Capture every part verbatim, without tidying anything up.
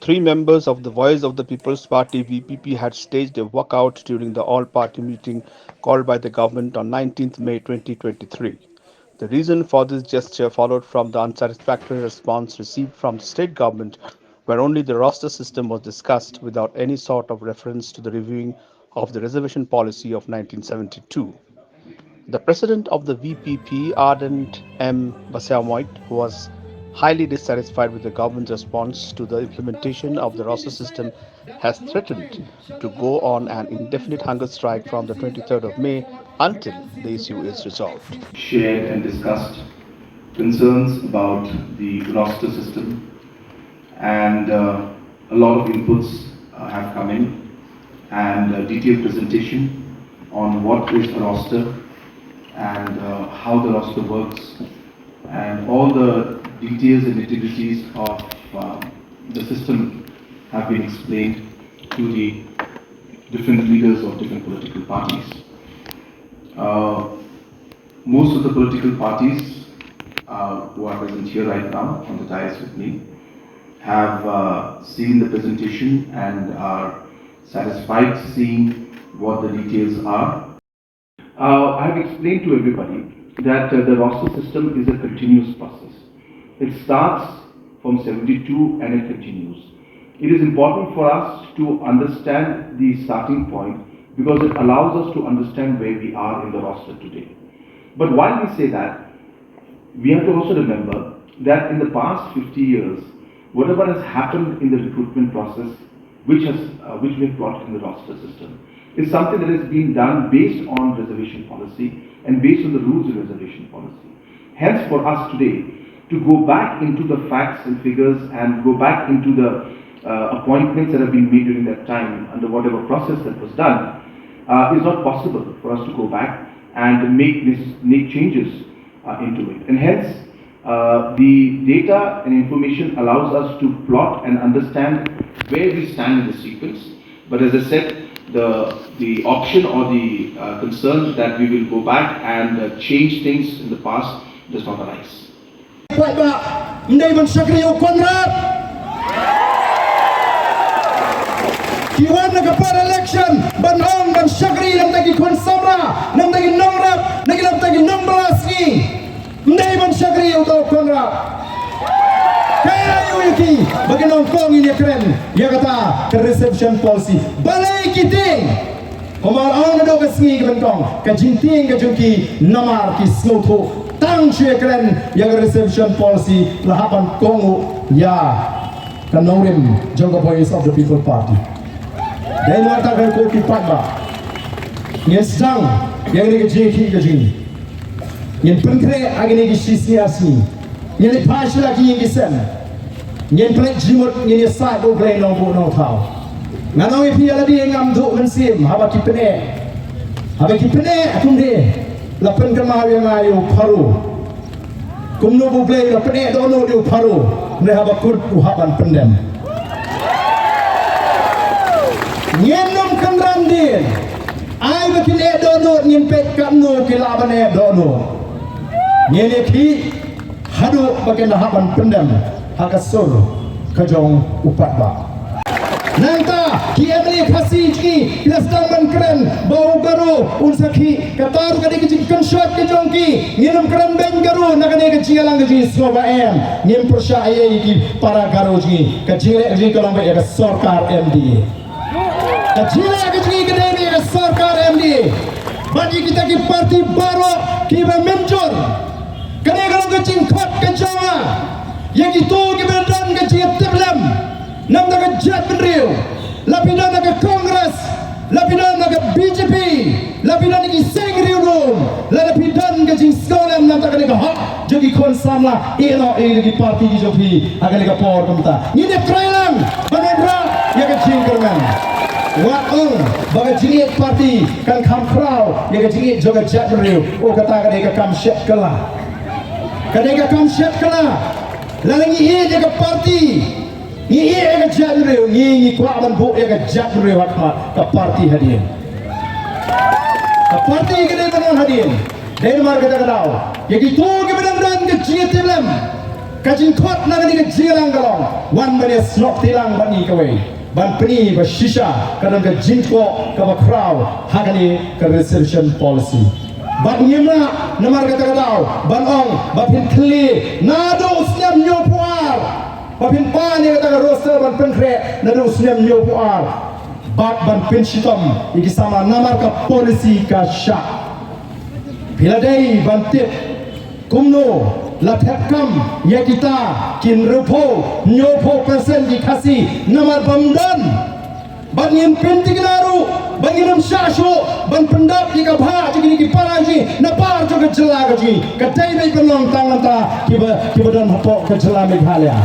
Three members of the Voice of the People's Party, V P P, had staged a walkout during the all-party meeting called by the government on nineteenth May twenty twenty-three. The reason for this gesture followed from the unsatisfactory response received from the state government, where only the roster system was discussed without any sort of reference to the reviewing of the reservation policy of nineteen seventy-two. The president of the V P P, Ardent M Basaiawmoit, who was highly dissatisfied with the government's response to the implementation of the roster system, has threatened to go on an indefinite hunger strike from the twenty-third of May until the issue is resolved. Shared and discussed concerns about the roster system, and uh, a lot of inputs uh, have come in, and a detailed presentation on what is a roster and uh, how the roster works, and all the details and nitty-gritties of uh, the system have been explained to the different leaders of different political parties. Uh, most of the political parties uh, who are present here right now on the dais with me have uh, seen the presentation and are satisfied seeing what the details are. Uh, I have explained to everybody that uh, the roster system is a continuous process. It starts from seventy-two and it continues. It is important for us to understand the starting point because it allows us to understand where we are in the roster today. But while we say that, we have to also remember that in the past fifty years, whatever has happened in the recruitment process, which has uh, which we have brought in the roster system, is something that has been done based on reservation policy and based on the rules of reservation policy. Hence, for us today to go back into the facts and figures and go back into the uh, appointments that have been made during that time under whatever process that was done uh, is not possible for us to go back and make this make changes uh, into it. And hence, uh, the data and information allows us to plot and understand where we stand in the sequence. But as I said, the the option or the uh, concern that we will go back and uh, change things in the past does not arise. Paidbah, ym dei ban shakri u Conrad. Ki wan na ka par election ban ong ban shakri na ka bynta ki khun samla, na ka bynta ki nongrep, na ka bynta ki nongbylla sngi. Ym dei ban shakri u Conrad. Kaei ïa ki ba ki nongkong ïa kren ïa kata ka reservation policy. Balei ki tieng? Kumba ong naduh ka sngi ka nyngkong, ka jingtieng ka jong ki namar ki sngewthuh tang shu ïa kren ïa ka reservation policy la hap ban kohnguh ïa ka nongrim jong ka Voice of the People Party. Dei namar kata ko ki paidbah, ngin sdang ïa kane ka jingïakhih ka jong ngi. Ngin pynkhreh ha kine ki shisngi ar sngi. Ngin ïa phai sha la ki ïing ki sem. Ngin pynleit jingmut, ngin ïa said bad U Blei Nongbuh Nongthaw. Ngan ong ïa phi ïa lade, ngam duh mynsiem haba ki pyneh, haba ki pyneh kumne, la pynkynmaw ïa nga ïa u Pharaoh. Kumno ba U Blei u la pyneh dohnud ïa u Pharaoh, hynrei haba kut u hap ban pyndem. Ngin ym kynran dien. Ai ba kin eh dohnud, ngin peit katno ki lah ban eh dohnud. Ngin ïakhih haduh ba kin da hap ban pyndem ha ka sur ka jong u paidbah. Nangta ki M L A Khasi jong ngi ki la sdang ban kren ba u Garo un sa khih, kata ruh ka dei ka jingkynshoh ka jong ki. Ngin ym kren beiñ Garo na kane ka jingïalang ka jong ngi, sngewbha em. Ngin pyrshah ïa ki para Garo jong ngi. Ka jingleh ka jong ngi ka long ba ïa ka sorkar M D A. Ka jingleh ka jong ngi ka dei ïa ka sorkar M D A bad ïa kita ki parti baroh kiba mynjur. Kane ka long ka jingkhot ka jong nga ïa kito kiba don ka jingïatiplem na ka bynta ka jaitbynriew, la phi don na ka Congress, la phi don na ka B J P, la phi don na ki seng riewlum, lada phi don ka jingsngewlem na ka bynta kane ka hok jong ki khun samla, ïeh noh ïa ki parti ki jong phi ha kane ka por. Kumta ngin ïa trei lang ban wanrah ïa ka jingkyrmen. Wat ong ba ka jingïeit parti kan kham khraw ïa ka jingïeit jong ka jaitbynriew. Oh, kata ka dei ka kam shet kylla. Ka dei ka kam shet kylla. Lada ngi ïeit ïa ka parti, ngi ïeit ïa ka jaitbynriew, ngi, ngi kwah ban buh ïa ka jaitbynriew ha khmat ka parti hadien. Ka parti ka dei ban wan hadien. Dei namar kata ka daw, ïa kito kiba dang don ka jingïatiplem, Ka jingkhot na kane ka jingïalang ka long, wan ban ïa snoh kti lang bad ngi kawei, ban pyni ba shisha ka don ka jingkoh kaba khraw ha kane ka reservation policy. Bad ngim lah namar kata ka daw ban ong ba phin khlieh naduh u snem hynñiewphew ar, ba phin pan ïa kata ka roster ban pynkhreh naduh u snem hynñiewphew ar, bad ban pynshitom ïa ki samla namar ka policy ka shah. Phi la dei ban tip kumno la thep kam ïa kita ki hynriewphew, hynñiewphew percent ki Khasi namar bym don. Bad ngin pyntikna ruh ba ngin ym shah shuh ban pyndap ïa ka bhah jong kine ki para jong ngi na baroh ka jylla ka jong ngi. Ka dei ban pynlong tang mynta kiba, kiba don hapoh ka jylla Meghalaya.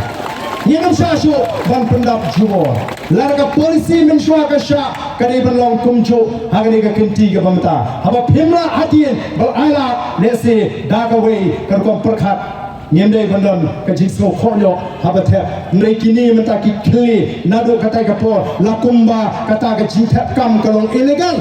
Ngin ym shah shuh ban pyndap jubor. Lada ka policy mynshuwa ka shah, ka dei ban long kumjuh ha kane ka kynti kaba mynta. Haba phim lah hadien ba la ailad, lehse da kawei ka rukom pyrkhat ngim dei ban don ka jingsngewkhohñiuh haba thep. Hynrei kine mynta ki khlieh naduh katei ka por, la kumba kata ka jingthep kam ka long illegal.